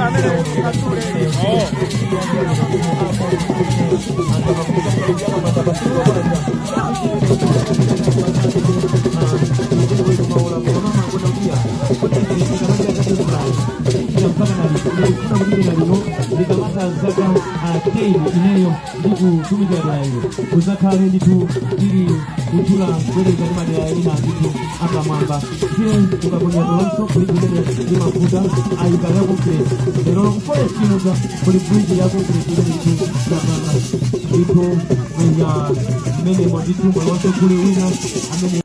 Amene asule. Ndikamata zaka 10 ineyo ndikutumikira dera ilo, kuzakhale ndithu tili kutchula kuwerenga ndi madera ena ndithu apamwamba. Ndiye ukaponya tolonso kuli kumene limavuta ayika ya concrete. Lero ku forest inuka kuli bridge ya concrete imene ndithu yapanga ndithu ya mmenemo ndithu. Molonso kuli wina amene